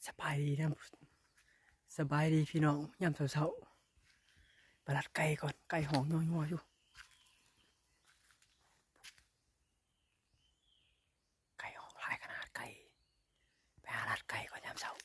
ສະບາຍດີນຳ ສະບາຍດີພີ່ນ້ອງ ຍາມເຊົ້າໆ ໄປລັດໄກ່ກ່ອນ ໄກ່ຮ້ອງຍົວໆຢູ່ ໄກ່ຮ້ອງຫຼາຍຂະໜາດ ໄກ່ ໄປຫາລັດໄກ່ກ່ອນຍາມເຊົ້າ.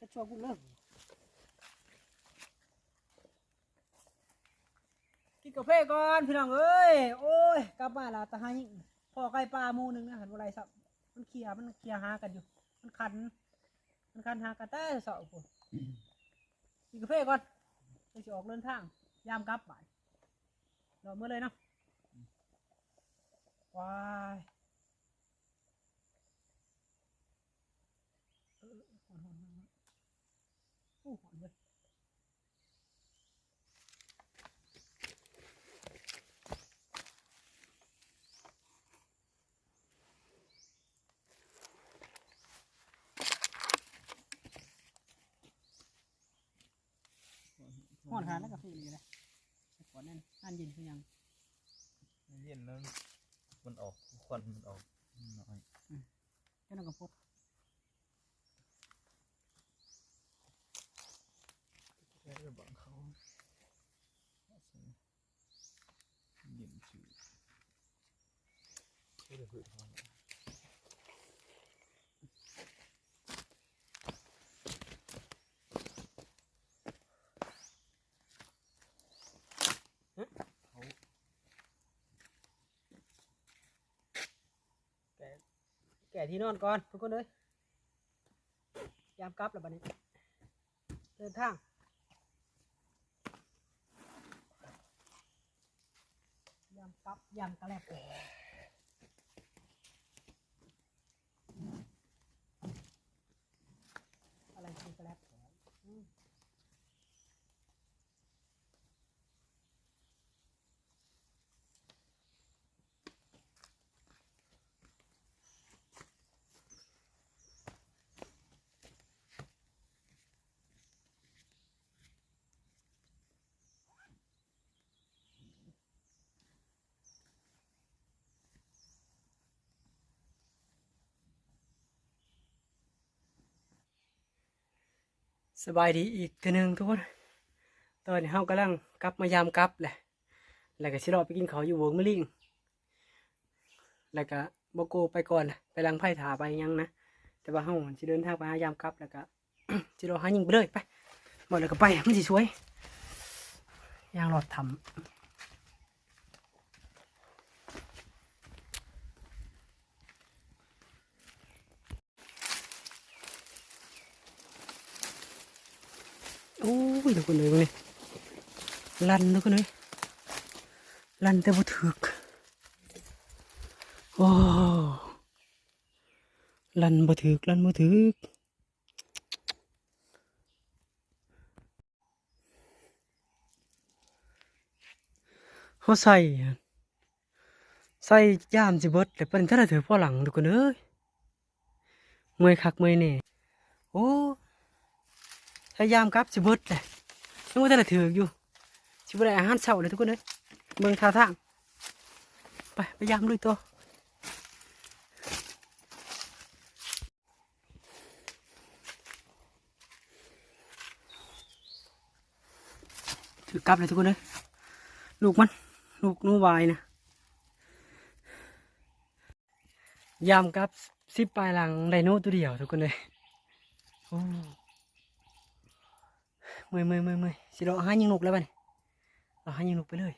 ກະຊວນພຸ້ນເລີຍ ກິນກາເຟກ່ອນພີ່ນ້ອງເອີຍ. ໂອ້ຍ ກັບມາລະຕາຫາຍິງ ພໍ້ໄກ່ປ່າໝູ່ໜຶ່ງນະ ຄັນບໍ່ໄດ້ຊ້ຳ ມັນເຄຍ ມັນເຄຍຫາກັນຢູ່ ມັນຄັນ ມັນຄັນຫາກັນແຕ່ເຊົ້າພຸ້ນ. ກິນກາເຟກ່ອນ ຈັ່ງຊິອອກເດີນທາງ ຍາມກັບບາດ ເລາະເມືອເລີຍເນາະ. ວ້າຍ ເອີ ຮ້ອນໆໆໆ ໂອ້ ຮ້ອນເວີຍ. ຮ້ອນຂະໜາດນັ້ນກາເຟນີ້ກະໄດ້ ແຕ່ກ່ອນນັ້ນ ນ້ຳເຢັນຄືຫຍັງ ເຢັນແລ້ວ ມັນອອກ ຄວັນມັນອອກໜ້ອຍ ອືມ ຈັ່ງນັ້ນກະພົດ ແຕ່ບັງເຂົາ ເຢັນຊື່ ເຂົາ. ແກ້ທີ່ນອນກ່ອນທຸກຄົນເອີຍ. ຍາມກັບແລ້ວບັດນີ້ ເດີນທາງ ຍາມກັບ ຍາມກະແລັບ. ອະໄລຄືກະແລັບ ອືມ. ສະບາຍດີອີກເທື່ອໜຶ່ງທຸກຄົນ. ຕອນນີ້ເຮົາກຳລັງກັບມາຍາມກັບແຫຼະ ແລ້ວກໍຊິເລາະໄປກິນເຂົ້າຢູ່ໂບກມະລິງ ແລ້ວກໍບໍ່ໂກໄປກ່ອນແຫຼະ ໄປຫຼັງໄຜ່ຖ້າໄປຫຍັງນະ. ແຕ່ວ່າເຮົາຊິເດີນທາງໄປຫາຍາມກັບ ແລ້ວກໍ ຊິເລາະຫາຍິງໄປເລີຍ. ໄປ ບໍ່ແລ້ວກໍໄປ ມັນຊິສວຍ ຍ່າງລອດຖ້ຳ. ໂອ້ຍ ທຸກຄົນເອີຍ ເບິ່ງນີ້ ລັ່ນທຸກຄົນເອີຍ ລັ່ນແຕ່ບໍ່ຖືກ. ໂອ້ ລັ່ນບໍ່ຖືກ ລັ່ນບໍ່ຖືກ. ເຮົາໃສ່ ໃສ່ຢາມຊິເບິດແລ້ວ ປານນັ້ນເທື່ອລະເທື່ອພໍຫຼັງ ທຸກຄົນເອີຍ. ເມື່ອຍຄັກເມື່ອຍແນ່. ໂອ້ ໃສ່ຢາມກັບຊິເບິດແລ້ວ ຍັງບໍ່ທັນໄດ້ຖືກຢູ່. ຊິບໍ່ໄດ້ອາຫານເຊົ້າເລີຍ ທຸກຄົນເອີຍ. ເບິ່ງທ່າທາງ ໄປ ໄປຢາມລຸຍຕໍ່. ຖືກກັບເລີຍທຸກຄົນເອີຍ. ລູກມັນ ລູກໜູວາຍນະ. ຢາມກັບສິບປາຍຫຼັງ ໄດ້ໜູໂຕດຽວທຸກຄົນເອີຍ. ໂອ້ ເມື່ອຍໆໆໆ. ຊິເລາະຫາຍິງນົກແລ້ວບັດນີ້ ເລາະຫາຍິງນົກໄປເລີຍ.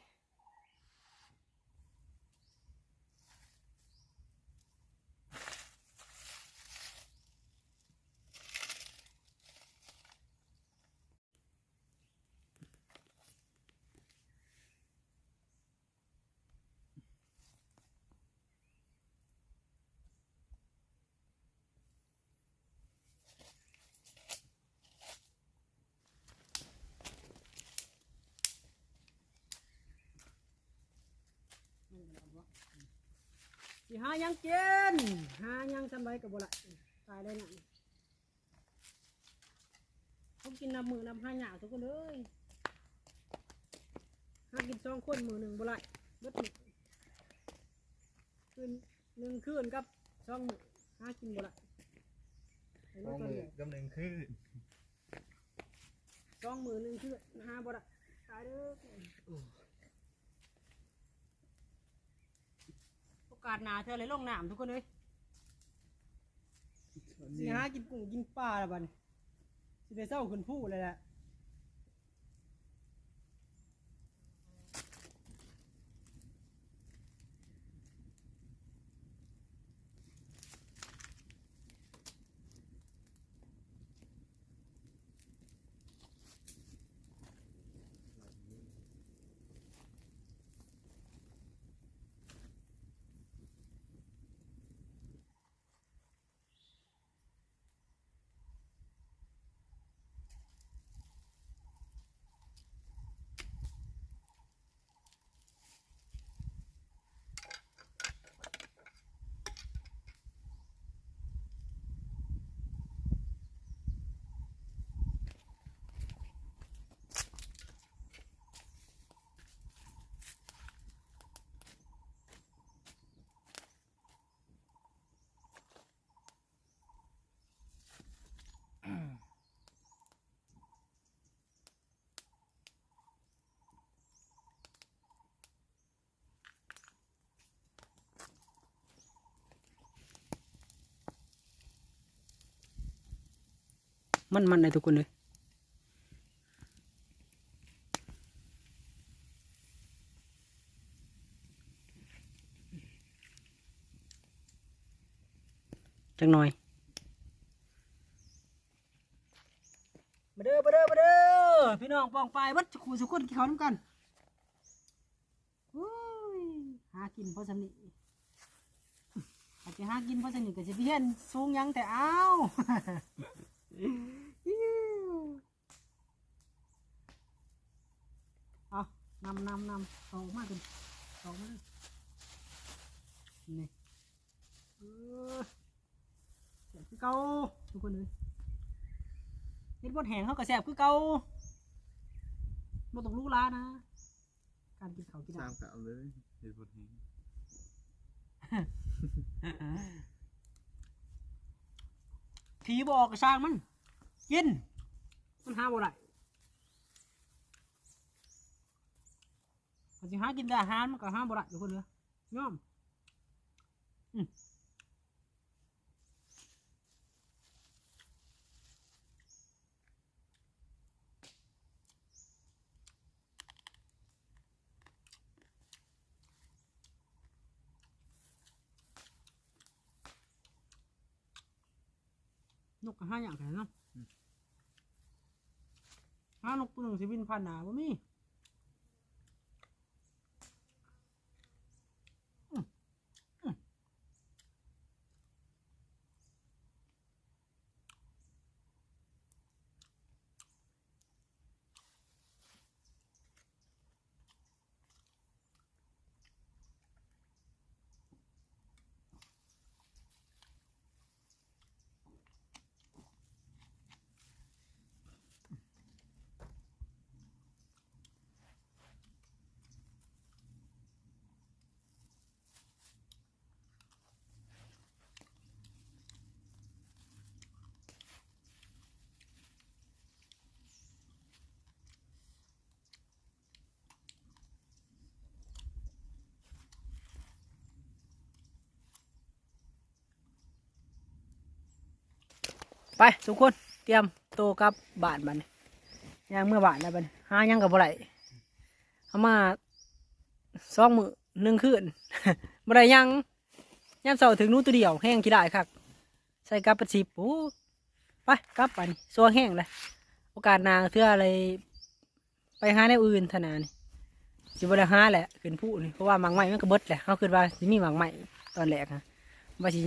ຊິຫາຫຍັງກິນ ຫາຫຍັງຊ່ຳໃດກໍບໍ່ໄດ້ ຕາຍແລ້ວນະ. ເຮົາກິນນັບມື້ນັບຫາຍາກທຸກຄົນເອີຍ. ຫາກິນສອງຄົນມື້ໜຶ່ງບໍ່ໄດ້ ເບິດມື້ ຄືນໜຶ່ງຄືນກັບສອງມື້ ຫາກິນບໍ່ໄດ້. ສອງມື້ກັບໜຶ່ງຄືນ ສອງມື້ໜຶ່ງຄືນ ຫາບໍ່ໄດ້ ຕາຍເດີ້. ໂອກາດໜ້າເທື່ອໄດ້ລົງນ້ຳທຸກຄົນເອີຍ. ຊິຫາກິນກຸ້ງກິນປາແລ້ວບັດນີ້ ຊິໄດ້ເຊົາຂຶ້ນພູແລ້ວແຫຼະ. ມັນໆ ເດ້ທຸກຄົນເອີຍ. ໂ ຈັກໜ່ອຍ. ມາເດີ ມາເດີ ມາເດີ ພີ່ນ້ອງປ້ອງປາຍເບິດຄູ່ສູ່ຄົນ ກິນເຂົ້ານຳກັນ. ໂອ້ຍ ຫາກິນພໍສ່ຳນີ້ ອາດຊິຫາກິນພໍສ່ຳນີ້ ກໍຊິໄປຮຽນສູງຫຍັງແທ້ ອ້າວ. ເອົາ ນຳ ນຳ ນຳ ເອົາອອກມາຂຶ້ນ ເອົາອອກມາເລີຍ ນີ້ ເອີ ແຊບຄືເກົ່າທຸກຄົນເອີຍ ເຮັດບົດແຫ້ງເຮົາກໍແຊບຄືເກົ່າ ບໍ່ຕ້ອງຫຼູຫຼານະ ການກິນເຂົ້າກິນນ້ຳ ສ້າງກະເອົາເລີຍ ເຮັດບົດແຫ້ງ ຜີບໍ່ອອກກໍຊ່າງມັນ ກິນ ມັນຫາບໍ່ໄດ້ ຄັນຊິຫາກິນແຕ່ອາຫານ ມັນກໍຫາບໍ່ໄດ້ທຸກຄົນເອີຍ ຍອມ ອືມ. ນົກກໍຫາຍາກແທ້ເນາະ ອືມ ຫານົກໂຕໜຶ່ງຊິບິນຜ່ານໜ້າບໍ່ມີ. ໄປທຸກຄົນ ຕຽມໂຕກັບບ້ານບັດນີ້ ຍ່າງເມືອບ້ານແລ້ວບັດນີ້ ຫາຫຍັງກໍບໍ່ໄດ້ ເອົາມາສອງມື້ໜຶ່ງຄືນ ບໍ່ໄດ້ຫຍັງ ຍາມເຊົ້າຖືກໜູໂຕດຽວ ແຮງຂີ້ຮ້າຍຄັກ ໃສ່ກັບເປັນສິບ ໂອ້ ໄປກັບບັດນີ້ ສ່ວງແຮງແລ້ວ ໂອກາດໜ້າເທື່ອໄດ້ ໄປຫາແນວອື່ນທະນານີ້ ຊິບໍ່ໄດ້ຫາແຫຼະ ຂຶ້ນພູນີ້ ເພາະວ່າໝາກໄມ້ມັນກໍເບິດແຫຼະ ເຮົາຄິດວ່າຊິມີໝາກໄມ້ຕອນແລກຫັ້ນ ວ່າຊິ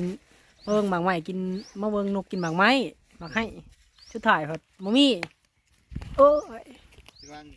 ເບິ່ງໝາກໄມ້ກິນ ມາເບິ່ງນົກກິນໝາກໄມ້ ໝາກໄຮ ສຸດທ້າຍພັດບໍ່ມີ ໂອ້ຍ ຊິວາງ